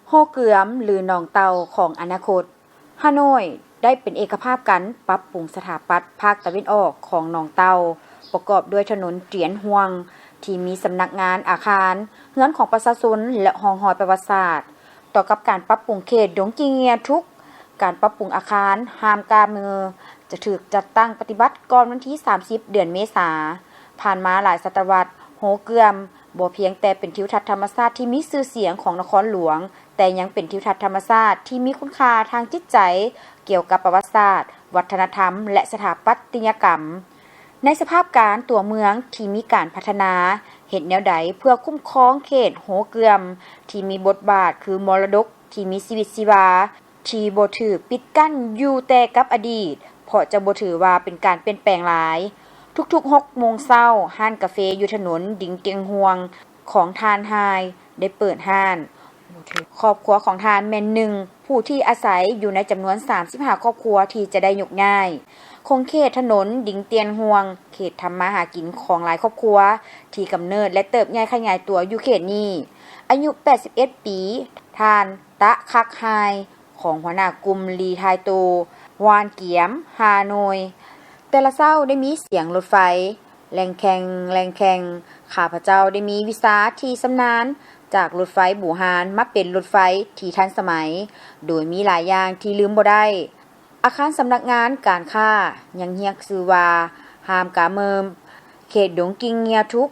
ໂຮເກືອມ ຫຼື ໜອງເຕົ່າຂອງອະນາຄົດ. ຮ່າໂນ້ຍໄດ້ເປັນເອກະພາບກັນປັບປຸງສະຖາປັດພາກຕາເວັນອອກຂອງໜອງເຕົ່າ, ປະກອບດ້ວຍຖະໜົນຕຽນຮ່ວງ ທີ່ມີສຳນັກງານ, ອາຄານ, ເຮືອນຂອງປະຊາຊົນ ແລະ ຮ່ອງຮອຍປະຫວັດສາດ. ຕໍ່ກັບການປັບປຸງເຂດດົງກີເງຍທຸກ, ການປັບປຸງອາຄານຮ່າມກາເມີ ຈະຖືກຈັດຕັ້ງປະຕິບັດກ່ອນວັນທີສາມສິບ ເດືອນເມສາ. ຜ່ານມາຫຼາຍສະຕະວັດ, ໂຮເກືອມ ບໍ່ພຽງແຕ່ເປັນທິວທັດທຳມະຊາດທີ່ມີຊື່ສຽງຂອງນະຄອນຫຼວງ, ແຕ່ຍັງເປັນທິວທັດທຳມະຊາດທີ່ມີຄຸນຄ່າທາງຈິດໃຈ ກ່ຽວກັບປະຫວັດສາດ, ວັດທະນະທຳ ແລະ ສະຖາປັດຕິຍະກຳ. ໃນສະພາບການຕົວເມືອງທີ່ມີການພັດທະນາ, ເຮັດແນວໃດເພື່ອຄຸ້ມຄອງເຂດໂຮເກືອມ ທີ່ມີບົດບາດຄືມໍລະດົກທີ່ມີຊີວິດຊີວາ ທີ່ບໍ່ຖືກປິດກັ້ນຢູ່ແຕ່ກັບອະດີດ, ເພາະຈະບໍ່ຖືວ່າເປັນການປ່ຽນແປງຫຼາຍ. ທຸກໆຫົກໂມງເຊົ້າ, ຮ້ານກາເຟຢູ່ຖະໜົນດິງຕຽງຮ່ວງຂອງທ່ານຮາຍ ໄດ້ເປີດຮ້ານ. ຄອບຄົວຂອງທ່ານແມ່ນໜຶ່ງຜູ້ທີ່ອາໄສຢູ່ໃນຈຳນວນສາມສິບຫ້າຄອບຄົວທີ່ຈະໄດ້ຍົກຍ້າຍ. ຂົງເຂດຖະໜົນດິງຕຽນຮ່ວງ, ເຂດທຳມາຫາກິນຂອງຫຼາຍຄອບຄົວທີ່ກຳເນີດ ແລະ ເຕີບໃຫຍ່ຂະຫຍາຍຕົວຢູ່ເຂດນີ້. ອາຍຸແປດສິບເອັດປີ, ທ່ານ ຕະຄັກຮາຍ ຂອງຫົວໜ້າກຸ່ມລີທາຍໂຕ ຫວ່ານກຽມ ຮ່າໂນ້ຍ. ແຕ່ລະເຊົ້າໄດ້ມີສຽງລົດໄຟ ແລ່ງແຂ່ງ ແລ່ງແຂ່ງ. ຂ້າພະເຈົ້າໄດ້ມີວິຊາທີ່ຊຳນານຈາກລົດໄຟບູຮານມາເປັນລົດໄຟທີ່ທັນສະໄໝ, ໂດຍມີຫຼາຍຢ່າງທີ່ລືມບໍ່ໄດ້. ອາຄານສຳນັກງານການຄ້າ ຍັງຮຽກຊື່ວ່າ ຮາມກາເມີມ ເຂດດົງກິງເງຍທຸກ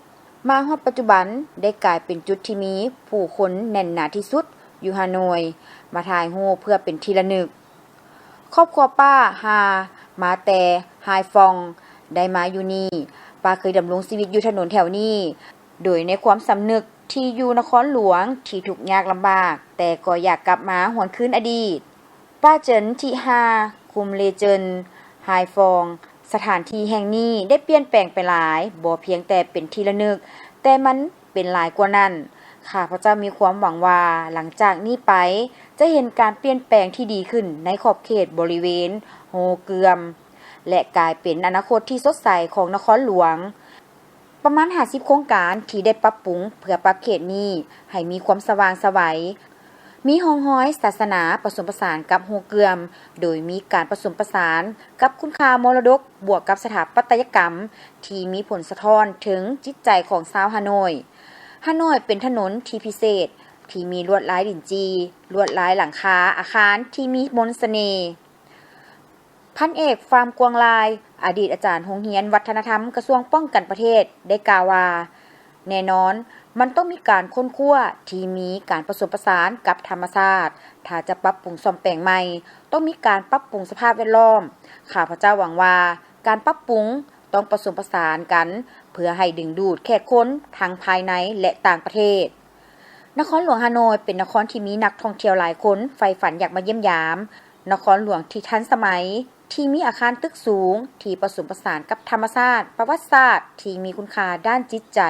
ມາຮອດປັດຈຸບັນໄດ້ກາຍເປັນຈຸດທີ່ມີຜູ້ຄົນແໜ້ນໜາທີ່ສຸດຢູ່ຮ່າໂນ້ຍ ມາຖ່າຍຮູບເພື່ອເປັນທີ່ລະນຶກ. ຄອບຄົວປ້າ ຮ່າ ມາແຕ່ຮ່າຍຟອງ ໄດ້ມາຢູ່ນີ້. ປ້າເຄີຍດຳລົງຊີວິດຢູ່ຖະໜົນແຖວນີ້, ໂດຍໃນຄວາມສຳນຶກທີ່ຢູ່ນະຄອນຫຼວງທີ່ທຸກຍາກລຳບາກ, ແຕ່ກໍຢາກກັບມາຫວນຄືນອະດີດ. ປ້າເຈິນ ທິຮາ ຄຸມເລເຈິນ ຮ່າຍຟອງ, ສະຖານທີ່ແຫ່ງນີ້ໄດ້ປ່ຽນແປງໄປຫຼາຍ, ບໍ່ພຽງແຕ່ເປັນທີ່ລະນຶກ, ແຕ່ມັນເປັນຫຼາຍກວ່ານັ້ນ. ຂ້າພະເຈົ້າມີຄວາມຫວັງວ່າ ຫຼັງຈາກນີ້ໄປ ຈະເຫັນການປ່ຽນແປງທີ່ດີຂຶ້ນໃນຂອບເຂດບໍລິເວນໂຮເກືອມ ແລະ ກາຍເປັນອະນາຄົດທີ່ສົດໃສຂອງນະຄອນຫຼວງ. ປະມານຫ້າສິບໂຄງການທີ່ໄດ້ປັບປຸງເພື່ອປັບເຂດນີ້ໃຫ້ມີຄວາມສະຫວ່າງສະໄຫວ. ມີຮ່ອງຮອຍສາສະໜາປະສົມປະສານກັບໂຮເກືອມ, ໂດຍມີການປະສົມປະສານກັບຄຸນຄ່າມໍລະດົກ ບວກກັບສະຖາປັດຕະຍະກຳທີ່ມີຜົນສະທ້ອນເຖິງຈິດໃຈຂອງຊາວຮ່າໂນ້ຍ. ຮ່າໂນ້ຍເປັນຖະໜົນທີ່ພິເສດ, ທີ່ມີລວດລາຍລິນຈີ, ລວດລາຍຫຼັງຄາອາຄານທີ່ມີມົນສະເໜ່. ພັນເອກ ຟາມ ກວາງລາຍ ອະດີດອາຈານໂຮງຮຽນວັດທະນະທຳ ກະຊວງປ້ອງກັນປະເທດ ໄດ້ກ່າວວ່າ, ແນ່ນອນ, ມັນຕ້ອງມີການຄົ້ນຄວ້າທີ່ມີການປະສົມປະສານກັບທຳມະຊາດ. ຖ້າຈະປັບປຸງສ້ອມແປງໃໝ່, ຕ້ອງມີການປັບປຸງສະພາບແວດລ້ອມ. ຂ້າພະເຈົ້າຫວັງວ່າ ການປັບປຸງຕ້ອງປະສົມປະສານກັນ ເພື່ອໃຫ້ດຶງດູດແຂກຄົນທັງພາຍໃນ ແລະ ຕ່າງປະເທດ. ນະຄອນຫຼວງຮ່າໂນ້ຍເປັນນະຄອນທີ່ມີນັກທ່ອງທ່ຽວຫຼາຍຄົນໃຝ່ຝັນຢາກມາຢ້ຽມຢາມ. ນະຄອນຫຼວງທີ່ທັນສະໄໝ, ທີ່ມີອາຄານຕຶກສູງ, ທີ່ປະສົມປະສານກັບທຳມະຊາດ, ປະຫວັດສາດທີ່ມີຄຸນຄ່າດ້ານຈິດໃຈ.